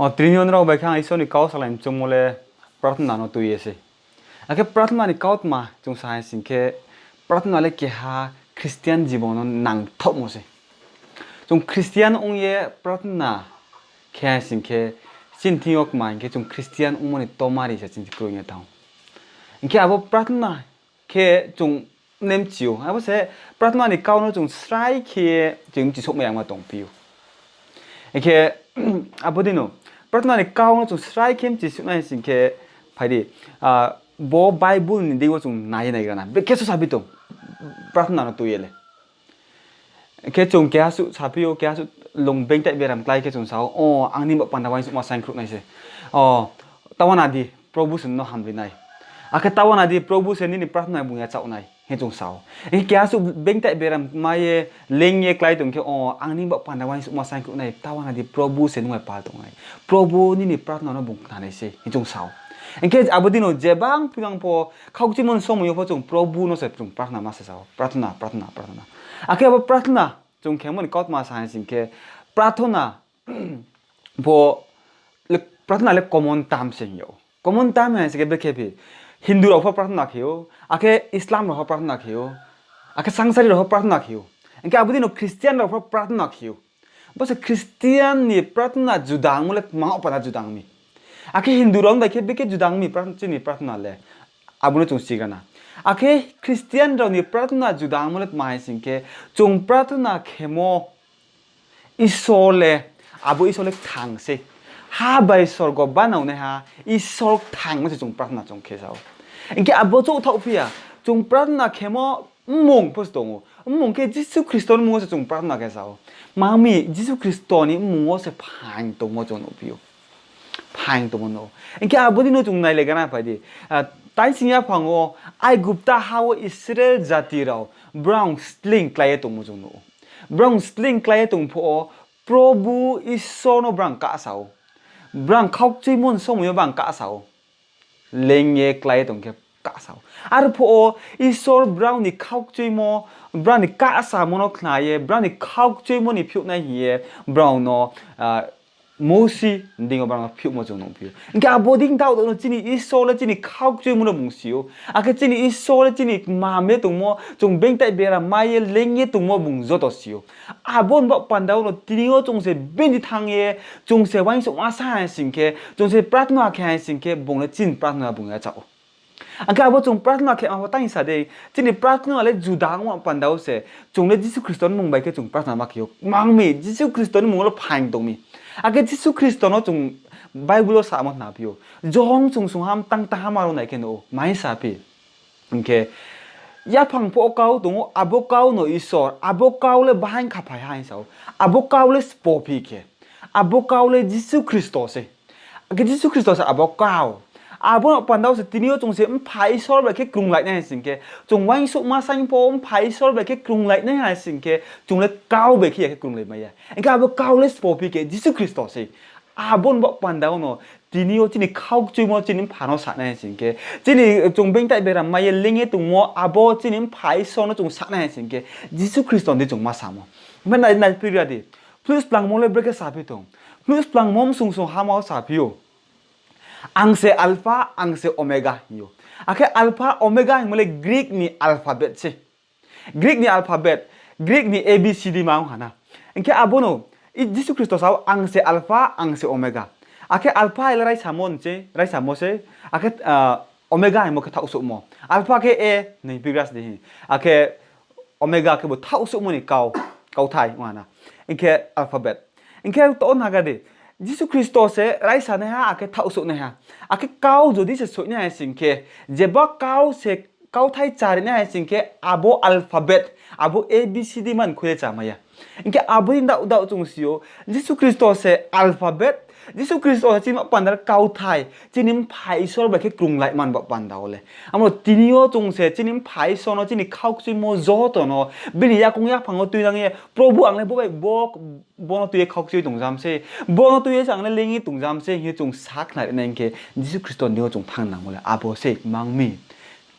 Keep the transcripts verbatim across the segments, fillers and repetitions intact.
O, tini yo nrao bai khe ang Isor ni kau salai mchungmo le prarthana no tui ye se. Akhe prarthana ni kautma chung sa hai sing khe, prarthana le keha Christian jibon no nangthaohmo se. Chung Christian ong ye prarthana khe hai sing khe, chini thing yo kma hing khe chung Christian ongmo ni tomari se chini kroi ye thanng ou. Hing khe abo prarthana khe chung ne mchi ou. Abo se prarthana ni kau no chung srai khe chung mchisouhmai yama tongphi ou. Hing khe abo dei no prarthana ni kau no chung srai khe mchisouh nai sing khe, phai di, bo Bible ni deing wo chung nai ye naigra na. Brekhe so saphi tong prarthana no tui ye le. Khe chung keha suh saphi ou, keha suh lung bengtai beram klái khe chung sa ou, O, ang ni baoh panda uaingsouhma saingkhruh nai se. O, taoh uana di, Probu se nung no hamri nai. Akhe taoh uana di, Probu se nini prarthana bung yachaoh nai, hing chung sa ou. Hing khe keha suh bengtai beram mai ye, leing ye klái tong khe, O, ang ni baoh panda uaingsouhma saingkhruh nai, taoh uana di, Probu se nung bai pal tong nai. Probu nini prarthana no bung khna nai se, hing chung sa ou. Hing khe abo dei no jebang phibang pho, khaukchuimo ni somoi yo pho chung Probu no se chung prarthana ma se sa ou. Prarthana, prarthana, prarthana. Akhe abo prarthana chung khemo ni kautma sa hai sing khe, prarthana pho le, prarthana le common term se hing yag ou. Common term hai sing khe brekhe phi, Hindu rao pho prarthana khe ou, akhe Islam rao pho prarthana khe ou, akhe sangsari rao pho prarthana khe ou. Hing khe abo dei no Christian rao pho prarthana khe ou. Bo se Christian ni prarthana juda ongmo le tma ong panda juda ong mi. Akhe Hindu rao bai khe brekhe juda ong mi chini prarthana le. Abo no chung sigra na. Akhe Christian rao ni prarthana juda ongmo le tma hai sing khe, chung prarthana khemo Isor le, abo Isor le kthang se. Ha bai sorgo banao naiha Isor kthangmo se chung prarthana chung khe sa ou. Hing khe abo chouhthaoh phi ya, chung prarthana khemo mmung pho se tong ou. Mmung khe Jisu Khristo ni mmung wo se chung prarthana khe sa ou. Tma ong mi, Jisu Khristo ni mmung wo se phaing tongmo chung nuhphi ou. Phaing tongmo nuh ou. Hing khe abo dei no chung nailai gana phai di. Taising yaphang wo Aigupta ha wo Israel jati rao brang sleing klái ye tongmo chung nuh ou. Brang sleing klái ye tong phuh wo Probu Isor no brang kahsa ou. Brang khaukchuimo ni somoi yo brang kahsa ou. Leing ye klái ye tong khe kahsa ou. Arphuh wo Isor brao ni khaukchuimo, brao ni kahsamo no khna ye, brao ni khaukchuimo ni phiouhnai hing ye, brao no Mousi ni deing yo brao no phiouhmo chung nuhphi ou. Hing khe abo dei daoh daoh no chini Isor le chini khaukchuimo no bung si ou. Akhe chini Isor le chini kmam ye tongmo, chung bengtai beram mai ye leing ye tongmo bung joto si ou. Abo ni baoh panda wo no tini yo chung se bini thanng ye, chung se uaingsouhma sa hai sing khe, chung se prarthana khe hai sing khe, bung le chini prarthana bung yachaoh ou. Akhe abo chung prarthana khe ma pho tang sa dei, chini prarthana le juda ongmo panda wo se, chung le Jisu Khristo ni mmung bai khe chung prarthana ma khe ou. Tma ong mi, Jisu Khristo ni mmung wo le phaing tong mi. Akhe Jisu Khristo no chung Bible wo samo khna phi ou. Johon chung sungha mtang tang ha ma rao nai khe nuh ou, mai sa phi. Hing khe, yaphang pho kau tong ou, abo kau no Isor, abo kau le bahaing khaphai ha hing sa ou. Abo kau le sbo phi khe, abo kau le Jisu Khristo se. Akhe Jisu Khristo se abo kau. Abo no panda wo se tini yo chung se Mpha Isor bai khe krunglai nai hai sing khe, chung uaingsouhma saing pho Mpha Isor bai khe krunglai nai hai sing khe, chung le kau bai khe ya khe krunglai mai ya. Hing khe abo kau le sbo phi khe Jisu Khristo se. Abo ni baoh panda wo no tini yo chini khaukchuimo chini Mpha no sa nai hai sing khe, chini chung bengtai beram mai ye leing ye tongmo abo chini Mpha Isor no chung sa nai hai sing khe, Jisu Khristo ni chung ma samo. Hing khe nai, nai phi gra di. Phnuh splangmo le brekhe saphi tong. Phnuh splangmo msung sung ha ma wo saphi ou. Ang se Alpha, ang se Omega hing ou. Akhe Alpha, Omega hingmo le Greek ni alphabet se. Greek ni alphabet, Greek ni A B C D ma ong ha na. Hing khe abo no, Jisu Khristo sa ou, Ang se Alpha, ang se Omega. Akhe Alpha hai le raisamo se, raisamo se, akhe Omega hingmo khe thaohsouhmo. Alpha khe A, nai phi gra di hing. Akhe Omega khe bo thaohsouhmo ni kau, kauthai ong ha na. Hing khe alphabet. Hing khe to naga di, Jisu Khristo se raisanaiha akhe thaohsouhnaiha. Akhe kau jodi se soihnai hai sing khe, jeba kau se kauthai charinai hai sing khe, abo alphabet, abo A B C D man khui le chamai ya. Hing khe abo ni daoh daoh chung si ou, Jisu Khristo se alphabet, Jisu Khristo se chini baoh panda le kauthai, chini Mpha Isor bai khe krunglai man baoh panda wo le. Amo tini yo chung se chini Mpha Isor no, chini khaukchuimo joto no, bini yakoung yaphang wo tuinang ye, Probu, ang le bo bai bo, bo no tui ye khaukchui tongjam se, bo no tui ye se ang le leing ye tongjam se hing ye chung sakhnari nai hing khe, Jisu Khristo ni deing yo chung thanng nangmo le abo se mang mi.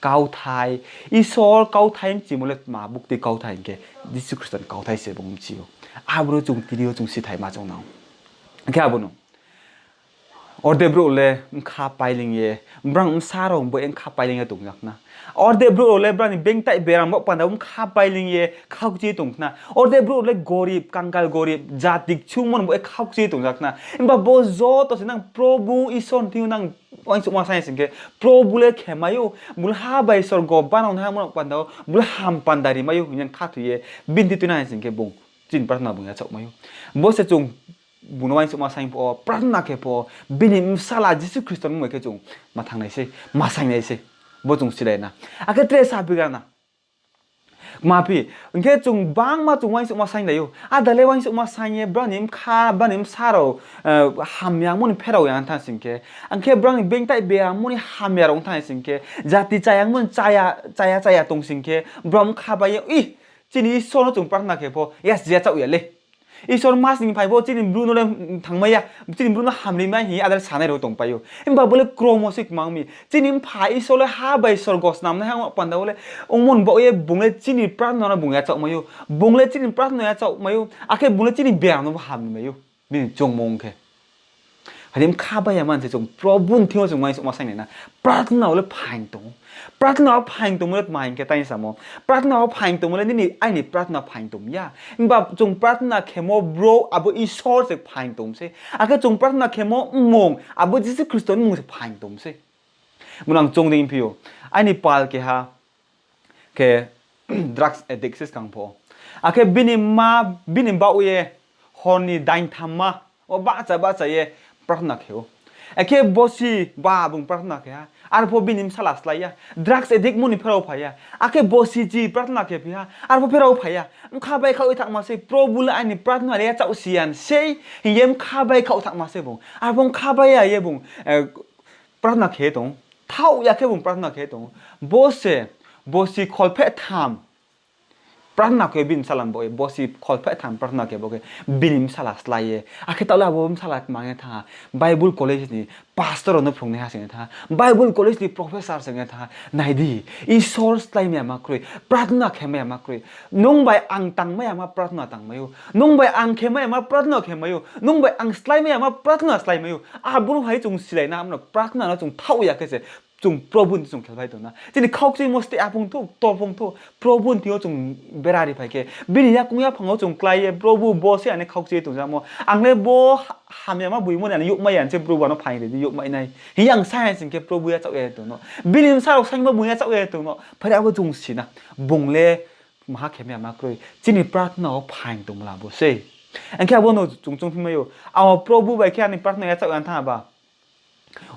Kauthai, Isor kauthai mchimo le tma buktui kauthai hing khe, Jisu Khristo ni kauthai se bung mchi ou. Abo no chung tini yo chung sithai ma chung nang. Hing khe abo no Orde brouh le bkha pailing ye, brang bsa rao bo ye bkha pailing ye tongja khna. Orde brouh rao le brang ni bengtaih beram bo panda wo bkha pailing ye khaukchi ye tong khna. Orde brouh rao le gorib, kangal gorib, jati kchungmo ni bo ye khaukchi ye tongja khna. Himba bo joto se nang Probu Isor ni thing yo nang uaingsouhma saing sing khe, Probu le khemai ou, bung le ha bai sorgo banang nai hamo no panda wo, bung le ham panda rimai ou, hing ye khathoi ye, bini thing tuinang hai sing khe bung chini prarthana bung yachaohmai ou. Bo se chung bung no uaingsouhma saing pho, prarthana khe pho, bini bsala Jisu Khristo ni mmung bai khe chung ma thanng nai sei, ma saing nai sei. Bo chung silai na. Akhe tre sabi gra na. Kma phi, hing khe chung bangma chung uaingsouhma saing dai ou. Ada le uaingsouhma saing ye, brang ni bkha, brang ni bsa rao, eh, hamyamo ni pherao ya ong thanng sing khe, ang khe brang ni bengtaih beyamo ni hamya rao ong thanng sing khe, jati chayangmo ni chaya, chaya, chaya tong sing khe, brang bkha bai ye, ih, chini Isor no chung prarthana khe pho, yas yachaoh ya le. Isor mas ni phai pho chini bru no le thanngmai ya, chini bru no hamrimai hing ye ada le sanai rao tongpai ou. Himba bo le kromo se kmang mi. Chini mpha Isor le ha bai sorgo snamnai ha panda wo le, ongmo ni baoh ye bung le chini prarthana no bung yachaohmai ou. Bung le chini prarthana yachaohmai ou. Akhe bung le chini beram no bo hamrimai ou. Bini choungmo ong khe. Hadi bkha bai ya man se chung Probu ni thing yo chung uaingsouhma saing nai na. Prarthana wo le phaing tong ou. Prarthana wo phaing tongmo le tma hing khe tang samo. Prarthana wo phaing tongmo le nini aini prarthana phaing tong ya. Himba chung prarthana khemo brouh abo Isor se phaing tong sei. Akhe chung prarthana khemo mmung abo Jisu Khristo ni mmung se phaing tong sei. Bo no ang choung dei phi ou. Aini pal keha khe drugs addict se skang pho. Akhe bini ma, bini baoh ye hor ni dainthamma wo bahcha bahcha ye prarthana khe ou. Akhe bosi ba bung prarthana khe ha. Arpho bini bsala slái ya. Drugs addict mo ni pherao phai ya. Akhe bosi chi prarthana khe phi ha. Arpho pherao phai ya. Bkha bai khaoh ye thanngma sei, Probu le aini prarthana le yachaoh si ya sei, hing ye bkha bai khaoh thanngma sei bung. Arpho bkha bai ya ye bung, eh, prarthana khe tong. Thaoh ya khe bung prarthana khe tong. Bo se, bosi kholpheh tham prarthana khe bini bsala ni baoh ye, bosi kholpheh tham prarthana khe bo khe bini bsala slái ye. Akhe taoh le abo bsala kmang ye thanng ha. Bible college ni pastor rao no phrungnaiha se ong ye thanng ha. Bible college ni professor se ong ye thanng ha. Nai di, Isor sláimai yama kroi, prarthana khemai yama kroi. Nung bai ang tangmai yama prarthana tangmai ou. Nung bai ang khemai yama prarthana khemai ou. Nung bai ang sláimai yama prarthana sláimai ou. Abo no hai chung silai na, abo no prarthana no chung thaoh ya khe se chung Probu ni chung khelphai tong na. Chini khaukchimo steh aphung thou, ktor phung thou, Probu ni thing yo chung bera ri phai khe, bini yakoung yaphang wo chung klái ye, Probu, bo se ani khaukchi ye tongjamo. Ang le bo ha-, hamyama boimo ni ani youhmai ya se Probu ano phaing ri di, youhmai nai. Hing ye ang sa hai sing khe Probu yachaoh ya tong no. Bini bsa rao saingmo bung yachaoh ya tong no. Phai abo chung si na. Bung le maha khemai yama kroi. Chini prarthana wo phaing tongmo la bo sei. Ang khe abo no chung choungphimai ou. Abo Probu bai khe ani prarthana yachaoh ya thanng ba.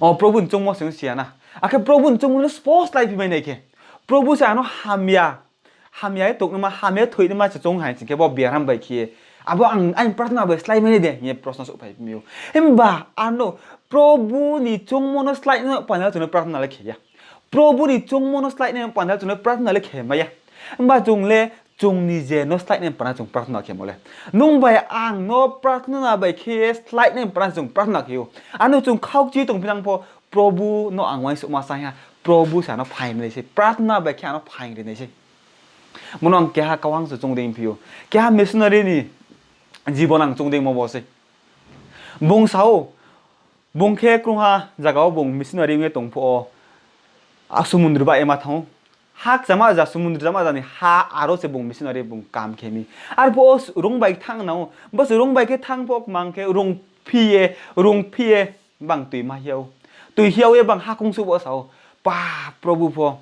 O Probu ni choungmo se ong si ya na. Akhe Probu ni choungmo no spo sláiphimai nai khe, Probu se ano hamya, hamya ye tongnaima, hamya ye thoinaima se choung hai sing khe bo biaram bai khe ye, abo ang aini prarthana bai sláimai nai de hing ye prosno souhphai mi ou. Himba ano Probu ni choungmo no sláinaima panda chung no prarthana le khe ya. Probu ni choungmo no sláinaima panda chung no prarthana le khe mai ya. Himba chung le chung ni je no sláinaima panda chung prarthana khemo le. Nung bai ang no prarthana bai khe sláinaima panda chung prarthana khe ou. Ano chung khaukchi tongphinang pho, Probu no ang uaingsouhma saing ha, Probu se ano phaing ri nai sei, prarthana bai khe ano phaing ri nai sei. Bo no ang keha kau ang se choung dei phi ou. Keha missionary ni jibon ang choung dei mo bo sei. Bung sa ou, bung khe krungha zaga wo bung missionary ong ye tong phuh wo, a, sumundru bah ye ma thanng ou. Ha kchama ja, sumundru kchama ja ni ha aro se bung missionary bung kam khe mi. Arphuh wo rung bai thanng nang ou. Bo se rung bai khe thanng phuh kmang khe rung phi ye, rung phi ye bang toi ma hiao. Toi hiao ye bang hakoung souh bo sa ou. Pa, Probu pho.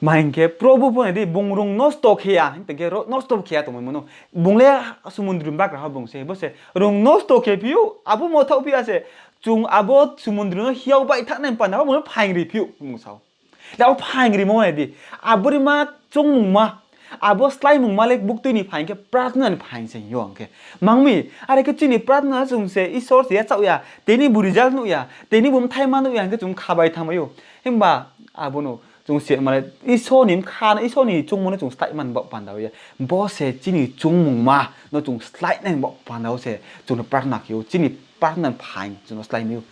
Ma hing khe Probu pho nai di, bung rung nosto khe ya, hing khe ro-, nosto khe ya tongmaimo no. Bung le sumundru ni bagra ha bung se, bo se rung nosto khe phi ou, abo mothaoh phi ya se, chung abo sumundru no hiao bai thanng nai panda wo bung no phaing ri phi ou, bung sa ou. Le abo phaing rimo nai di, abo rima choungmungma, abo sláimungma le buktui ni phaing khe prarthana ni phaing se hing yo ang khe. Mang mi, are khe chini prarthana chung se Isor se yachaoh ya, tini bo result nuh ya, tini bo bthai ma nuh ya hing khe chung khabai thanngmai ou. Himba abo no chung se mane Isor ni bkha no, Isor ni choungmo no chung sláimani baoh panda wo ya. Bo se chini choungmungma no chung sláinai baoh panda wo se chung no prarthana khe ou, chini prarthana ni phaing chung no sláimai ou.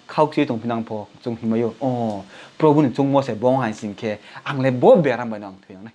Khaukchi tongphinang pho chung hingmai ou, o, Probu ni choungmo se bo ong hai sing khe, ang le bo biaram bai no ang thoi nang nai.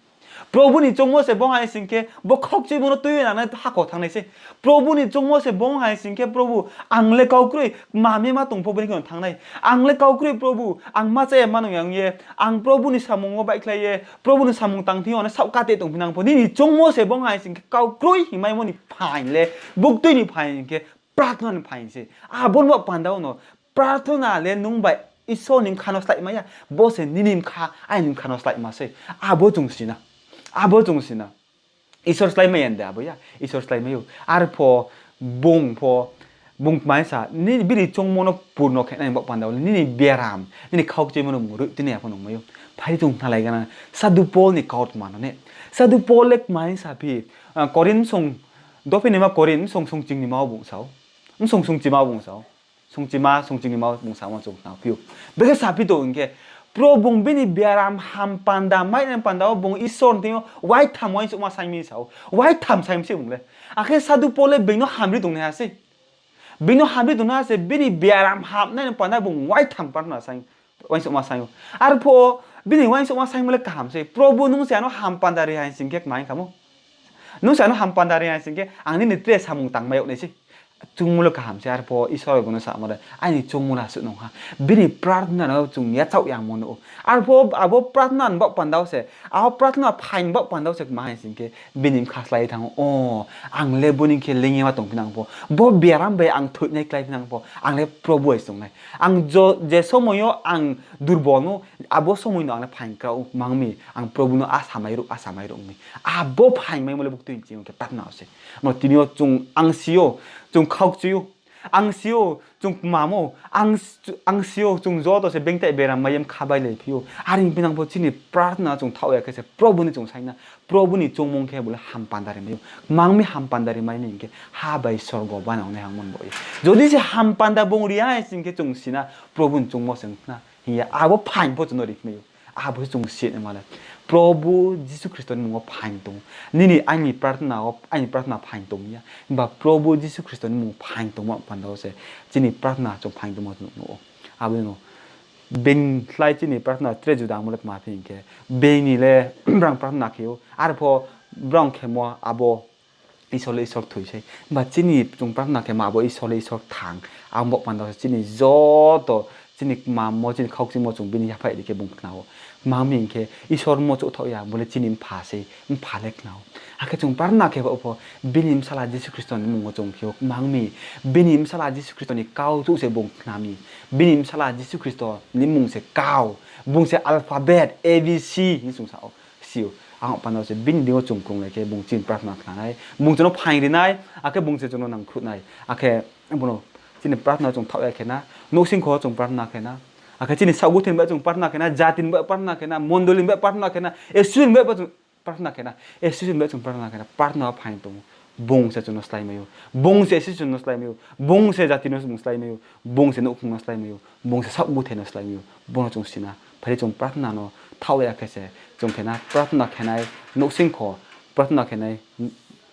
Probu ni choungmo se bung hai sing khe, bo khaukchuimo no tui ye nangnai hakhor thanng nai sei. Probu ni choungmo se bung hai sing khe, Probu, ang le kau kroi, kma mi ma tong pho bini khe no thanng nai. Ang le kau kroi, Probu, ang ma cha ye ma nung yang ye, ang Probu ni samung wo baihkhlai ye, Probu ni samung tang thing yo ne saoh kate tongphi nang pho. Nini choungmo se bung hai sing khe, kau kroi hingmaimo ni phaing le, buktui ni phaing khe, prarthana ni phaing se. Abo ni baoh panda wo no, prarthana le nung bai Isor ni bkha no sláimai ya. Bo se nini bkha, aini bkha no sláima sei. Abo chung si na. Abo chung si na. Isor sláimai ya de abo ya. Isor sláimai ou. Arpho bung pho, bung kmai sa, ni bini choungmo no purno khe nai ni baoh panda wo le, nini biaram, nini khaukchuimo no bung ruh tinai ya pho nungmai ou. Phai di chung khnalai gana. Sadhu Pol ni kautma no ne. Sadhu Pol le kmai saphi, ah, Korinth song, dophi ni ma Korinth song songching ni ma wo bung sao. Bsong songchima bung sao. Songchima, songching ni ma bung samo chung khna phi ou. Bekhe saphi tong hing khe, Probu bung bini biaram ham panda, mai nai panda wo bung Isor ni thing yo waitham uaingsouhma saing mi sao. Waitham saing mi se bung le. Akhe Sadhu Pol le being no hamri tongnaiha sei. Being no hamri tongnaiha se bini biaram ham nai panda bung waitham prarthana saing, uaingsouhma saing ou. Arpho bini uaingsouhma saingmo le kaham sei. Probu nung se ano ham panda ri hai sing khe kma hing khamo. Nung se ano ham panda ri hai sing khe ang nini tre samung tangmai yag nai sei. Chungmo le kaham sei, arpho Isor bai bung no samo de, aini chungmo le asuh nung ha. Bini prarthana no chung yachaoh yangmo nuh ou. Arpho abo prarthana ni baoh panda wo se, abo prarthana phaing baoh panda wo se kma hai sing khe, bini bkha slái thanng ou, o, ang le boni khe leing ye ma tongphi nang pho, bo biaram bai ang thoinai kláiphi nang pho, ang le Probu bai se tongnai. Ang jo-, je somoi yo ang durbol no, abo somoi no ang le phaing krao mang mi, ang Probu no asa mairuh, asa mairuh mi. Abo phaing maimo le buktui ni ching yo khe prarthana wo se. Mo tini yo chung ang si ou, chung khaukchui ou, ang si ou, chung kmamo, ang, ang si ou, chung joto se bengtai beram mai ye bkha bailaiphi ou. Are hing phi nang pho chini prarthana chung thaoh ya khe se Probu ni chung saing na, Probu ni choungmung khe bo le ham panda ri mai ou. Mang mi ham panda ri mai ni hing khe ha bai sorgo banang nai hangmo bo ye. Jodi se ham panda bung ri hai sing khe chung si na, Probu ni choungmo se ong khna hing ye abo phaing pho chung no ri khmai ou. Abo se chung si naima le. Probu Jisu Khristo ni mmung wo phaing tong ou. Nini aini prarthana wo, aini prarthana phaing tong ya. Himba Probu Jisu Khristo ni mmung phaing tongmo panda wo se chini prarthana chung phaing tongmo chung nuh ou. Abo no being slái chini prarthana tre juda ongmo le tma phi hing khe, being ni le brang prarthana khe ou, arpho brang khemo abo Isor le Isor thoi sei. Himba chini chung prarthana khe ma abo Isor le Isor thang. Abo baoh panda wo se chini joto, chini kmamo, chini khaukchuimo chung bini yaphaih ri khe bung khna ou. Mang mi hing khe Isor mo chouhthaoh ya, bo le chini mpha sei, mpha le khna ou. Akhe chung prarthana khe baoh pho, bini bsala Jisu Khristo ni mmung wo chung khe ou, mang mi, bini bsala Jisu Khristo ni kau chouh se bung khna mi, bini bsala Jisu Khristo ni mmung se kau, bung se alphabet, A B C hing chung sa ou. Si ou. Ang panda wo se bini deing yo chung krunglai khe bung chini prarthana khna nai, bung chung no phaing ri nai, akhe bung se chung no nangkhruh nai. Akhe bo no chini prarthana chung thaoh ya khe na, nouhsingkho chung prarthana khe na, akhe chini saohguthe ni bai chung prarthana khe na, jati ni bai prarthana khe na, mondoli ni bai prarthana khe na, association ni bai chung prarthana khe na, association ni bai chung prarthana khe na, prarthana wo phaing tong ou. Bung se chung no sláimai ou. Bung se association no sláimai ou. Bung se jati no bung sláimai ou. Bung se nouhkhong no sláimai ou. Bung se saohguthe no sláimai ou. Bo no chung si na. Phai di chung prarthana no thaoh ya khe se chung khe na, prarthana khe nai nouhsingkho, prarthana khe nai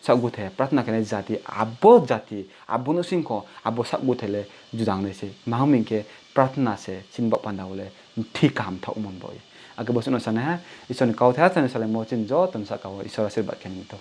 saohguthe, prarthana khe nai jati, abo jati, abo nouhsingkho, abo saohguthe le juda ong nai sei. Mang mi hing khe prarthana se chini baoh panda wo le mthi kaham thaohmo bo ye. Akhe bo suh no sanaiha, Isor ni kauthai ha chani salaimo chini joto ni sahka wo Isor asirbad khe ni thou.